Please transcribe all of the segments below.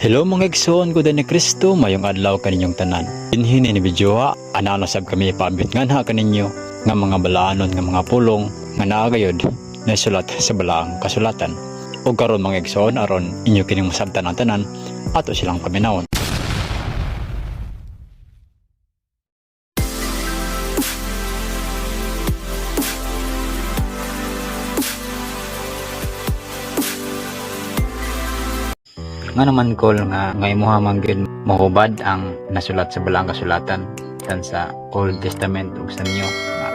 Hello mga igsoon ko ni Kristo, mayong adlaw kaninyong tanan. Dinhi ni videoha, ana sab kami ipaabot nganha kaninyo nga mga balaanon nga mga pulong nga naa gayud nasulat sa balaang kasulatan. O karon mga igsoon, aron inyo kining masabtan ang tanan, ato silang paminawon. Nga naman kol nga nga imuha man gyud mahubad ang nasulat sa balaang kasulatan tan sa Old Testament ug sa New nga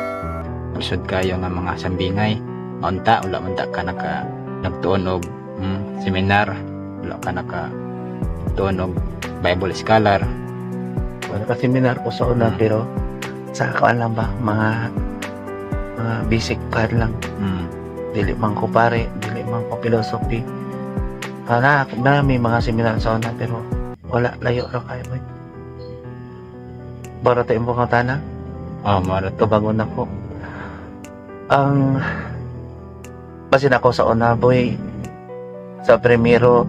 lisod kayo nga mga sambingay unta wala man ta ka naka nagtuon og seminar, wala ka naka tuon og Bible scholar. Wala ka seminar ko sa una, pero sa kuan lang ba, mga basic pa lang. Dili man ko pare, dili man ko philosophy. Para marami mga seminar sa una pero wala, layo ra kayo boy. Bara tayo mo tana, Oh, mara to. Tubagon ako. Ang basin ako sa una boy, sa primero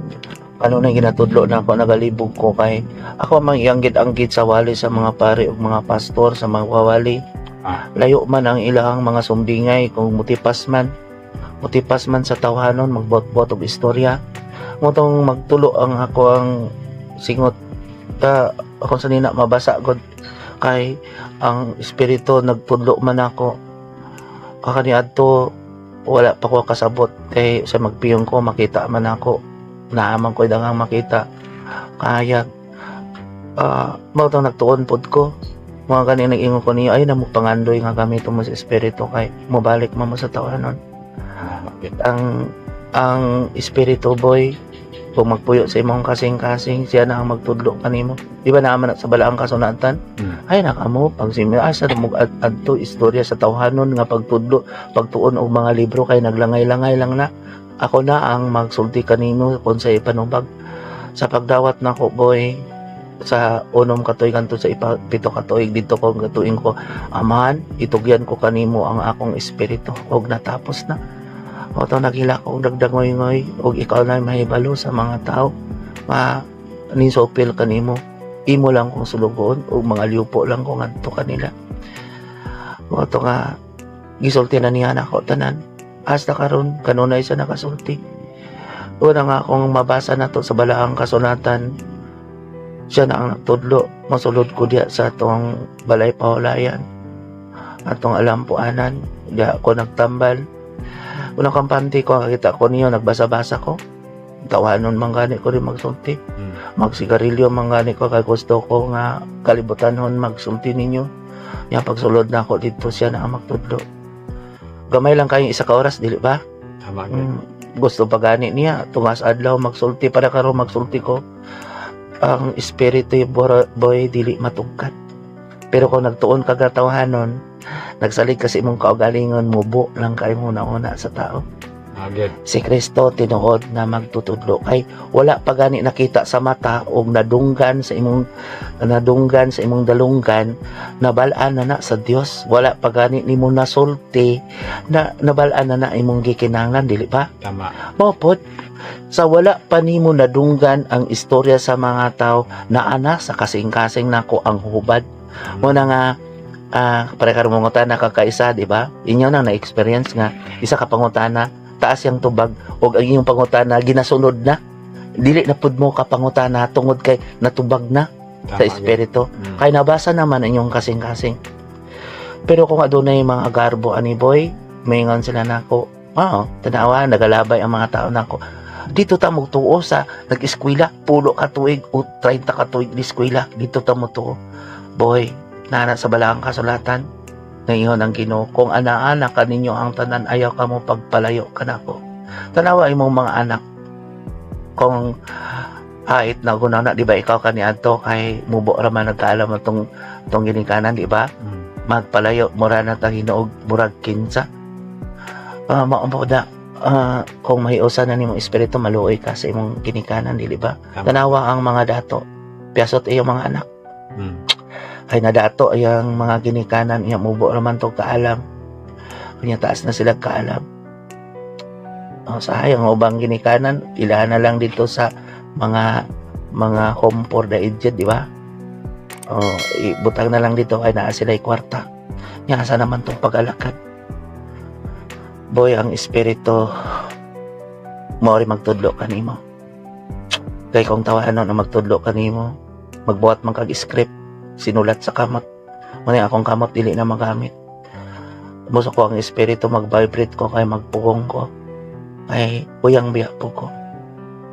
ano na ginatudlo na ako, nagalibog ko kay ako mang ianggid-anggid sa wali sa mga pare ug mga pastor sa mga wawali. Layo man ang ilahang mga sumbingay kung mutipas man sa tawhanon, magbot-bot og istorya motong magtulo ang ako ang singot ta ako sa nina mabasa god kay ang espiritu nagtudlo man ako kani adto. Wala pa ko kasabot kay sa magpiyong ko makita man ako, naaman ko dangang makita kaya mao tong nagtuon pod ko mga gani. Nag-ingon ko niyo ay na mo pangandoy nga gamito mo sa espiritu kay mobalik man mo sa tawanon. Ang espiritu boy, kung magpuyo sa imong kasing-kasing, siya na ang magtudlo kanimo. Di ba naaman na sa balaang kasulatan? Ay nakamo pag simi asa mo adto istorya sa tawhanon nga pagtudlo, pagtuon og mga libro kay naglangay-langay lang na. Ako na ang magsulti kanimo kung sa ipanubag sa pagdawat nako boy sa 6 ka tuig ngadto sa 7 ka tuig didto ko gatuin ko, "Amahan, itugyan ko kanimo ang akong espiritu," og natapos na. O to naghila ko og nagdangoy-ngoy og ikaw na mahibalo sa mga tao ma nisopil kanimo, imo lang kong sulugoon og mga liupo lang ko ngadto kanila. O to nga gisulti na niya nako tanan hasta karon kanunay sa nakasulti. Una nga akong mabasa na to sa balaang kasulatan, siya na ang nagtudlo. Masulod ko diya sa atong balay pahulayan, atong alampuanan, diya ako nagtambal. Unang kampante ko, kakita ko niyo, nagbasa-basa ko. Tawanon man gani ko rin magsulti. Magsigarilyo man gani ko kay gusto ko nga kalibutanhon magsulti ninyo. Yang pagsulod na ako dito, siya na ang magtudlo. Gamay lang kayong isa ka oras, dili ba? Tama. Gusto pa gani niya tungas adlaw magsulti para karon magsulti ko. Ang espiritu boy dili matugkat. Pero kung nagtuon ka katawhanon, nagsalig ka sa imong kaugalingon, mubo lang kayo una-una sa tao. Agad. Si Kristo tinuod na magtutudlo kay wala pa gani nakita sa mata og nadunggan sa imong dalunggan, nabal-an na na sa Dios. Wala pa gani nimo nasulti na nabal-an na na imong gikinahanglan, dili ba? Tama. Mao pod sa wala pa nimo nadunggan ang istorya sa mga tao, naa na sa kasing-kasing nako ang hubad mo na nga pare karon mangutana ka kaisa, di ba? Inyo nang na-experience nga isa ka pangutana, taas yang tubag og ang iyong pangutana ginasunod na, dili na pud mo ka pangutana tungod kay natubag na Tama sa espiritu kay nabasa naman ang inyong kasing-kasing. Pero kung adunay mga garbo ani boy, maingon sila nako, oo, tanawa, nagalabay ang mga tao nako. Dito ta magtuo sa nag-eskwela, 10 ka tuig o 30 ka tuig di eskwela, dito ta mo. Boy, nana sa balaang kasulatan, ngayon ang Ginoo, kung ana-ana kaninyo ang tanan, ayaw ka mo pagpalayo kanako. Tanawa imong mga anak, kung hait na guna na, di ba ikaw kaniadto kay mubo ra man nagkaalam atong tong ginikanan, di ba? Magpalayo mura na ta hinuog murag kinsa. Mao mo na kung mahiusa na nimong espiritu, maluoy ka sa imong ginikanan, dili ba? Tama. Tanawa ang mga dato, piyasot iyong mga anak kay nadato ang mga ginikanan iya, mubo ra man to kaalam, kunya taas na sila kaalam. O sayang ubang ginikanan ilahan na lang dito sa mga Mga home for the aged, di ba? Oh, ibutang na lang dito kay naa sila kwarta. Nya asa naman tong pag-alagad? Boy, ang espiritu mao rin magtudlo kanimo. Kay kung tawanon na magtudlo kanimo, magbuhat man kag script, sinulat sa kamot. Muna akong kamot dili na magamit. Muso ko ang espiritu, mag-vibrate ko kay magpugong ko. Kay uyang biya po ko.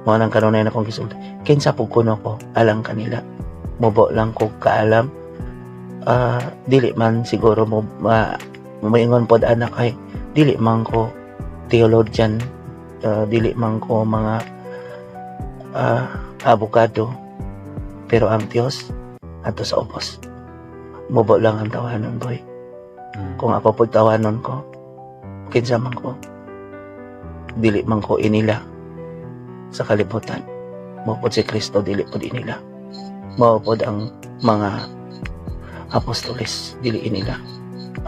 Mao nang kanunay na akong gisulti. Kinsa pud kuno ko alang kanila. Mubo lang ko kaalam. Dili man siguro mo moingon pod anak kay dili man ko theologian, dili man ko mga abogado, pero ang Dios ato sa ubos. Mubo lang ang tawanon, boy. Kung ako po tawanon ko, kinsa man ko, dili man ko inila sa kalibutan. Mao pod si Kristo, dili pod inila. Mao pod ang mga apostoles, dili inila.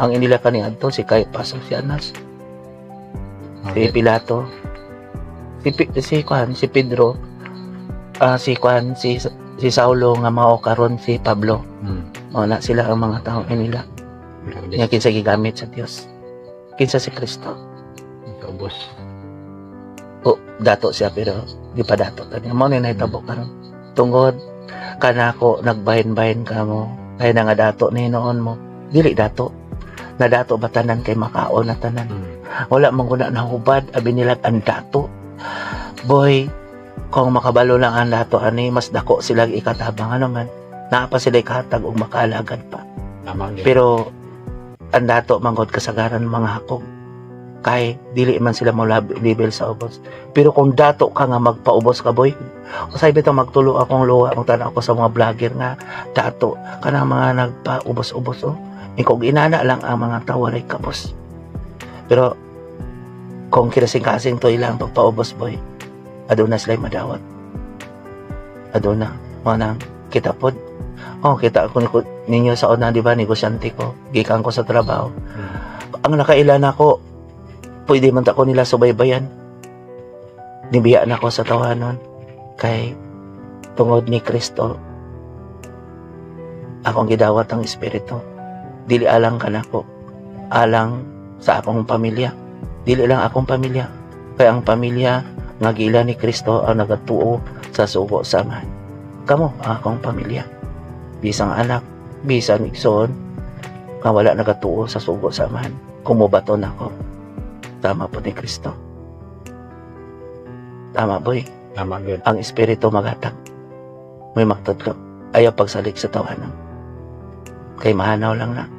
Ang inila kaniadto si Caiphas ug si Anas, si Pilato, si Juan, si Pedro, si Juan, si si Saulo nga mao karon si Pablo. Mao na sila ang mga taong inila. Nga kinsa gigamit sa Dios. Kinsa si Kristo. Sa ubos. O dato siya pero di pa dato tani. Mao ni nahitabo karon. Tungod kanako nagbahin-bahin ka mo kay na nga dato ni noon mo. Dili dato. Na dato ba tanan kay makaon na tanan. Wala man ko na nahubad abi nila ang dato. Boy, kung makabalo lang ang dato ani, mas dako sila ikatabang, ano man. Naa pa sila ikahatag og makaalagad pa. Tama gyud. Pero ang dato manggod kasagaran mga hakog. Kay dili man sila mo level sa ubos. Pero kung dato ka nga magpaubos ka, boy, usay bitaw magtulo akong luha ang tan ko sa mga vlogger nga dato kanang mga nagpaubos-ubos, oh. Ikaw inana lang ang mga tao walay kapos. Pero kung kinasing-kasing to ilang pagpaubos, boy, aduna sila madawat. Aduna, mo nang kita pod. Oh, kita ako ninyo sa una, di ba, negosyante ko. Gikan ko sa trabaho. Ang nakailan ako, pwede man ta ko nila subaybayan. Nibiya na ko sa tawanon kay tungod ni Kristo akong gidawat ang espiritu. Dili alang kanako, alang sa akong pamilya. Dili lang akong pamilya. Kay ang pamilya nga giila ni Kristo ang nagatuo sa sugo sa Amahan. Kamo ang akong pamilya. Bisang anak, bisan igsoon, nga wala nagatuo sa sugo sa Amahan. Kumubaton ako. Tama po ni Kristo. Tama, boy. Tama gyud. Ang espiritu maghatag. May magtudlo. Ayaw pagsalig sa tawanan. Kay mahanaw lang na.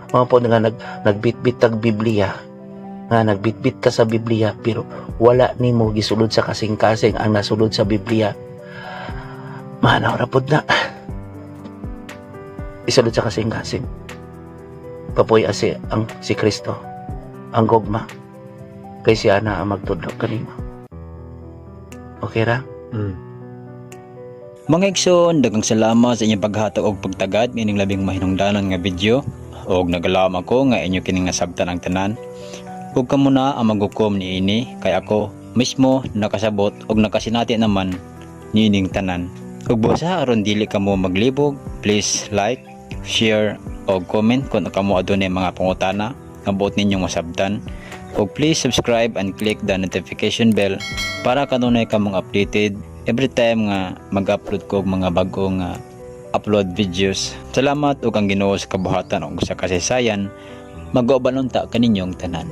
Mga po nga nagbitbit tag Biblia, nga nagbitbit ka sa Biblia pero wala nimo gisulod sa kasing-kasing ang nasulod sa Biblia. Mahanaw ra pod na. Isulod sa kasing-kasing. Kapoy asi ang si Kristo, ang gugma. Kay siya na ang magtudlo kanimo. Okay ra? Mga igsoon, daghang salamat sa inyong paghatag og pagtagad niining labing mahinungdanon nga video og nagalaom ako nga inyo kining nasabtan ang tanan. Ug kamo na ang maghukom niini kay ako mismo nakasabot og nakasinati naman niining tanan. Ug busa aron dili kamo maglibog, please like, share og comment kung kamo adunay mga pangutana nga buot ninyong masabtan. Ug please subscribe and click the notification bell para kanunay kamong updated every time nga mag-upload ko og mga bag-o nga upload videos. Salamat ug ang Ginoo sa kabuhatan ug sa kasaysayan mag-uban unta kaninyong tanan.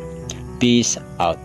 Peace out.